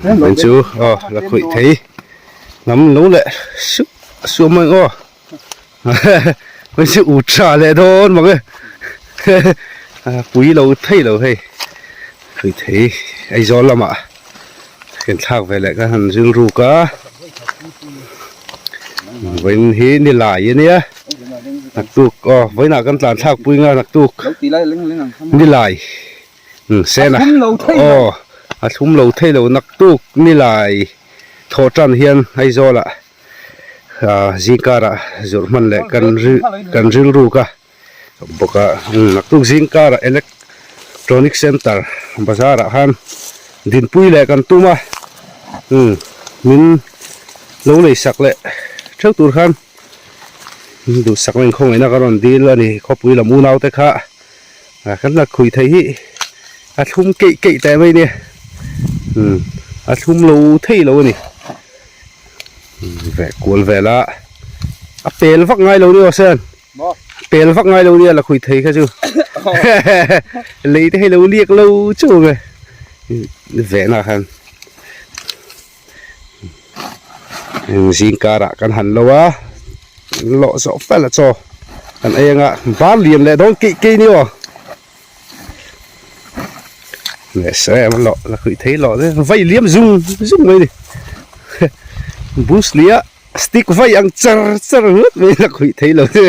Vawiin chu aw la khawih thei hnam lo leh sup suam mai ang aw vawiin chu u tha leh dawn mang e pui lo thei lo hei khawih thei Aizawl lamah kan thlak ve leh ka han rilruk a vawiin hi ni lai a nia naktuk aw vawiinah kan tlan thlak pui nga naktuk ni lai. Sena aw a thlum lo thei lo naktuk nilai thawh tan hian Aizawl ah zingkar ah zawrh hman leh kan kan rilruk a bawk a naktuk zingkar ah electronic center bazar ah khan dinpui leh kan tum a min lo lei sak leh theuh tur khan duhsak na inkhawngaihnna ka rawn dil a ni khawpui lam unau te kha. Ah kan la khuih theih hi a thlum keih keih teh mai nia umm a thlum lo thei lo a ni veh kual vel a a pel vak ngai lo nia aw sen pel vak ngai lo nia la khuih thei kha chu lei te hi lo liak lo chu ang e vehna khan zingkarah kan han lo a lawh zawh fel a chaw kan ei anga bar lian leh dawn keih keih ni aw leh se em lawh la khuih thei lawh te vai liam zung zung mai ni bus lia stick vai ang char char ngawt mai la khuih thei lo te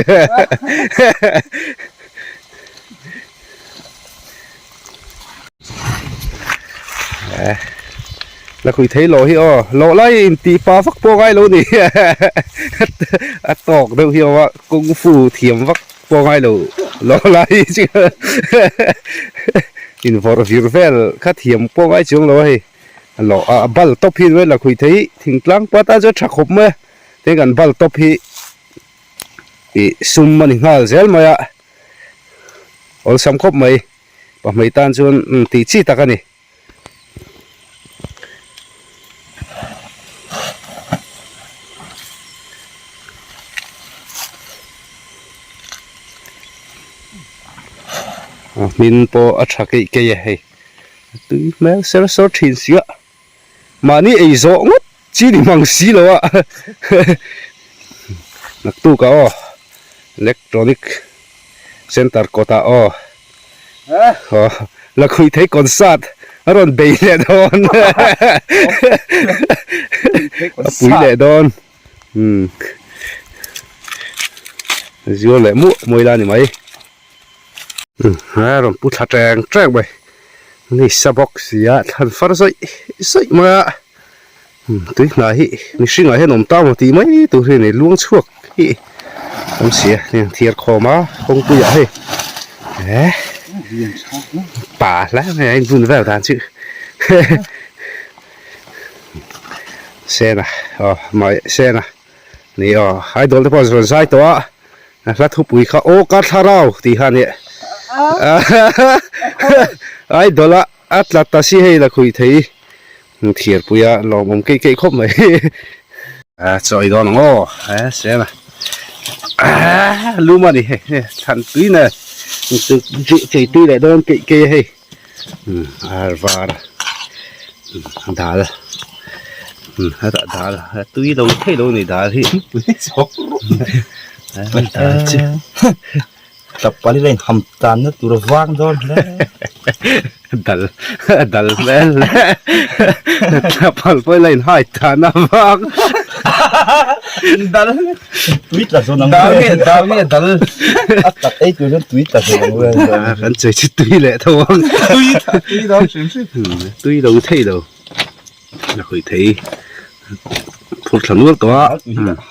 La khui thei lo hi aw lawh lai in tih pa vak pawh ngai lo ni a tawk deuh hi aw a kung fu thiam vak pawh ngai lo lawh lai hi chu in vawrh vir vel kha thiam pawh ngai chuang lo a hei lawh a bal tawp hi la khui thei thingtlang pa tan chuan tha khawp mai a tin kan bal tawp hi ih sum a ni nghal zel mai a awlsam khawp mai. Pahmei tan chuan tih chi tak a ni. A hmin pawh a tha keih keih a hei. A tui hmel ser sawr thin si a. Mahni ei zawh ngawt chi ni mang si lo a. Naktuk ah aw electronic center kawt ah aw aw la khuih thei concert a rawn bei leh dawn a pui leh dawn umm zial leh muah mawi la ni mai. A rawn pu thla teng teng mai ni sa bawk si a thlan far zawih zawih mai a tui hna hi mihring ah hian awm ta maw tih mai tur hi a ni luang chhuak hi awm si a heng thiar khawm a kawngpui ah hei eh pa hle mai a inbun vel dan chu sena aw mai sena ni aw idol te pawh a rawn zai tawh a. A hla thupui kha aw ka thlarau tih kha a nia. Idol a a tla ta si hei la khuih thei thiarpui a lawmawm keih keih khawp mai. A chaw ei dawn ang aw he sel a lum a ni hei hei thlan tui nen chei tui leh dawn keih keih a hei ar var dal hetah dal a tui lo thei lo a ni dal hi dal chu Tap pali la inham tan na tur a vang dawn hle dal dal hmel tap pal pawh la inhai tan a vang dal tui tla zawn ang dal nge dal nge dal a tak ei tur chuan tui tla zawn ang vel kan chei chu tui leh tho ang tui tui lo hrim hrim tui lo thei lo a hawi thei phur thla nual tawh a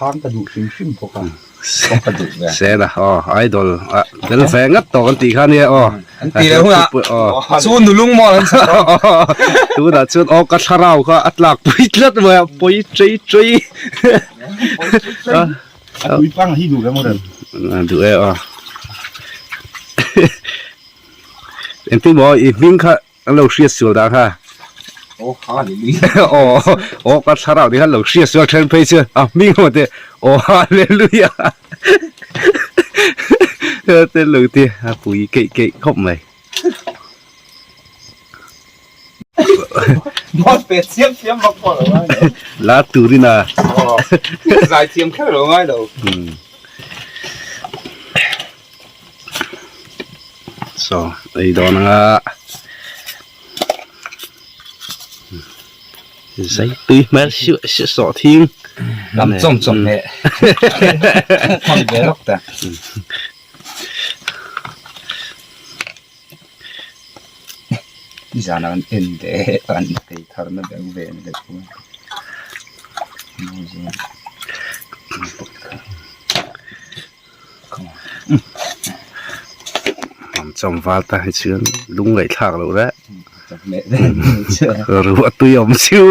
hang ka duh hrim hrim bawk a sela aw idol a tel ve ngat tawh kan tih kha nia aw an ti leh hunah chu nulung maw an sa tawh tunah chuan aw ka thlarau kha a tlak pui tlat mai a pawi chei chei a tui pang hi duh ve maw rem duh e aw engtin maw i hming kha An lo hriat sual dan kha. Aw hallelujah. Aw aw ka thlarau ni khan lo hriat sual then phei chu a hming emaw te aw hallelujah. Te lo ti a pui keih keih khawp mai. Mawn pe chiam chiam bawk pawh lo ngai lo. La turin a. Zai thiam kher lo ngai lo. So, ei dawn anga. Zai tui hmel siah siah sawh thing. Lam chawm chawm hmeh. Hmang ve lawk ta. Nizan an en leh an tei thar na deuh ve ni leh chu Hnam chawm val ta hi chuan lung ngaihthlak loh reh ruah tui awm chiu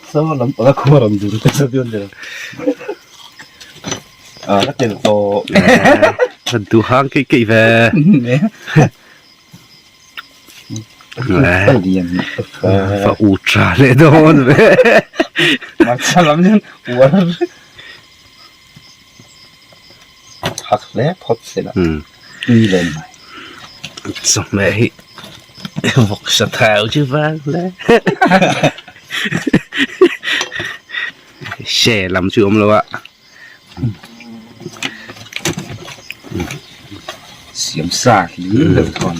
Saw lam panga khua rawn dur te chu bian vel. Ah ka tel tawh. Ka duhang keih keih ve. Fa u tha leh dawn ve. Hmarcha lam hian uar thak hle phawt se la tui len mai. Chawhmeh hi vawksa thau chu vang hle. Se lam chu awm lo a. Siam sa hlim deuh thawn.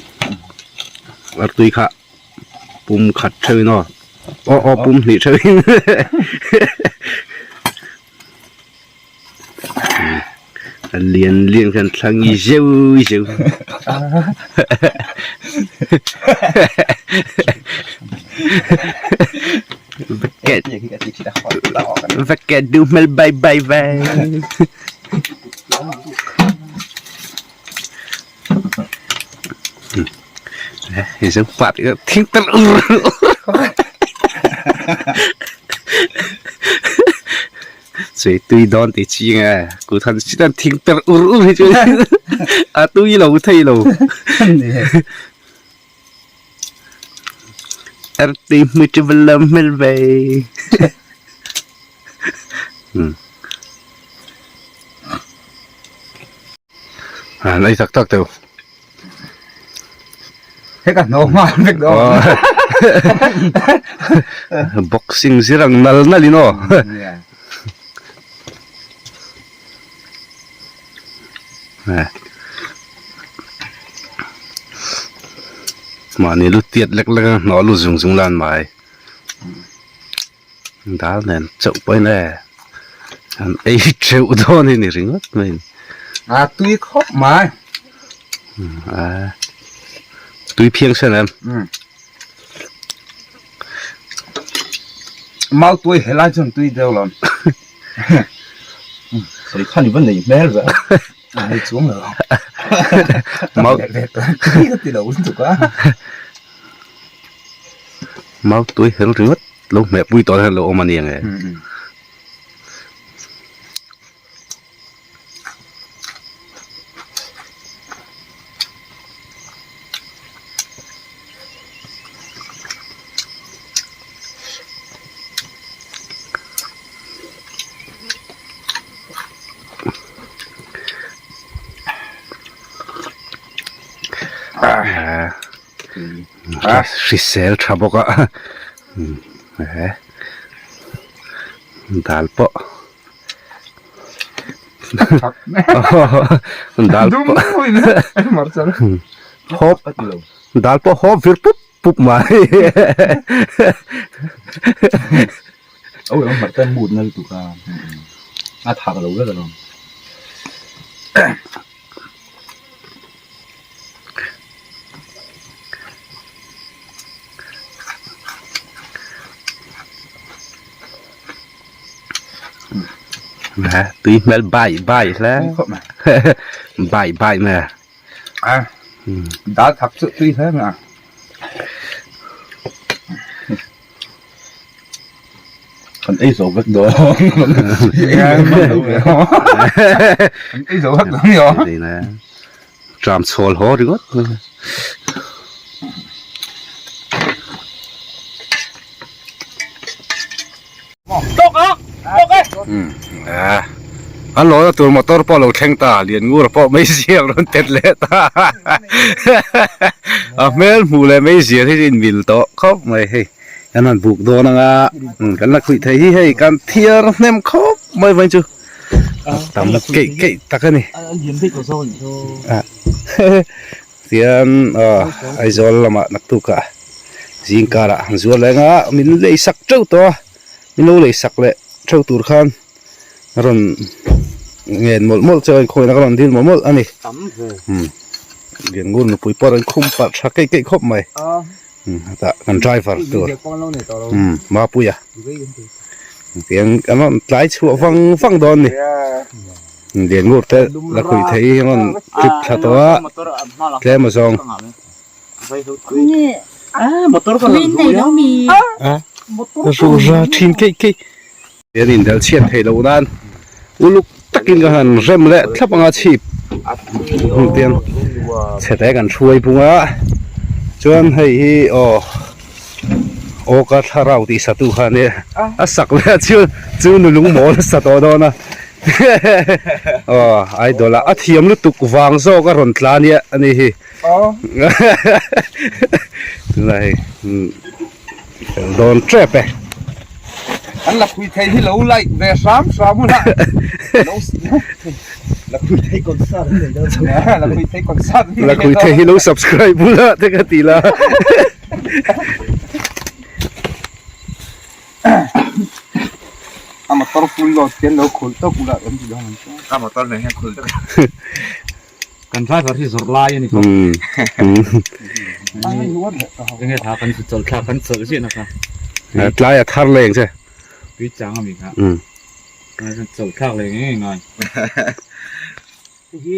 Artui kha pum khat theuhin aw. Aw aw pum hnih theuhin. A lian lian khan thlang i zeuh zeuh. Va ket duh hmel bai bai ve. Hei zo pat thing tel ur. Chui tui dawn ti chi nge ku than chi tan thing per ur ur hi chu a tui lo thei lo. Er ti mi chi lam mel ve. À lấy thật thật tiêu. Hết cả nấu mà việc đó. Boxing zirang nal nal ino. Mahni lu tiat lek lek a hnawh lu zung zung lan mai. Dal nen chauh pawhin e an ei theuh dawn hi ni ringawt mai a ni. A tui khawp mai. A tui phiang sen em? Mau tui helai chuan tui deuh lo. Sawi khan i va nei hmel ve a. A nei chuang lo. Mau tui ka ti lo lutuk a. Mau tui hel ringawt lo hmeh pui tawh hian lo awm a ni ang e. Hrisel tha bawk a dal pawh dal pawh hawp dal pawh hawp vir pup pup mai. Tui hmel bai bai hle bai bai mai a dal thak chu tui hle mai a kan ei zo vek dawn kan ei zo vek dawn ni aw tram chhawl haw ringawt an lawna tur motor pawh a lo thleng ta lian ngur pawh mai ziak rawn tet leh ta. A hmel hmuh leh mai zir hi in mil tawh khawp mai hei kan han buk dawn anga kan la khuih thei hi hei kan thiar hnem khawp mai vawiin chu a tam keih keih tak a ni tihian aw Aizawl lamah naktuk ah zingkar ah han zual leh anga min lei sak teuh tawh a min lo lei sak leh theuh tur khan a rawn ngen mawlh mawlh chu a inkhawina ka rawn dil mawlh mawlh a ni Liangur nupui pawh a rawn khum palh tha keih keih khawp mai hetah kan driver tur Mapuia tiang an rawn tlai chhuah vang vang dawn a ni Liangur te la khuih theih hi an rawn trip thla tawh a tlem azawng. Rura thin keih keih hian indelh chhiat theih loh nan uluk takin ka han rem leh thlap anga chhip hmun te hian chhe te kan hruai bung a chuan hei hi aw aw ka thlarau tih satu kha ania a sak leh a chu chu nulung mawl a sa tawh dawn a aw idol a a thiam lutuk vang zawk a rawn tla ania ani hi. Tunah hei fel dawn tep e. An la khui thei hi lo like ve hram hram hun a. La khui thei concert an nei dawn chu. La khui thei concert. La khui thei hi lo subscribe bula te ka ti la. A motor full load hian lo khul tawp ula an ti dawn ang chu. A motor nen hian khul tawp. Kan driver hi zawrh lai a ni tawh. Enge tha kan chawlh thlak kan chawlh ziah na kha. Tlai a thar leng che. Tui chang a mi kha. Chawlh thlak leh ngei ngai. Hei hi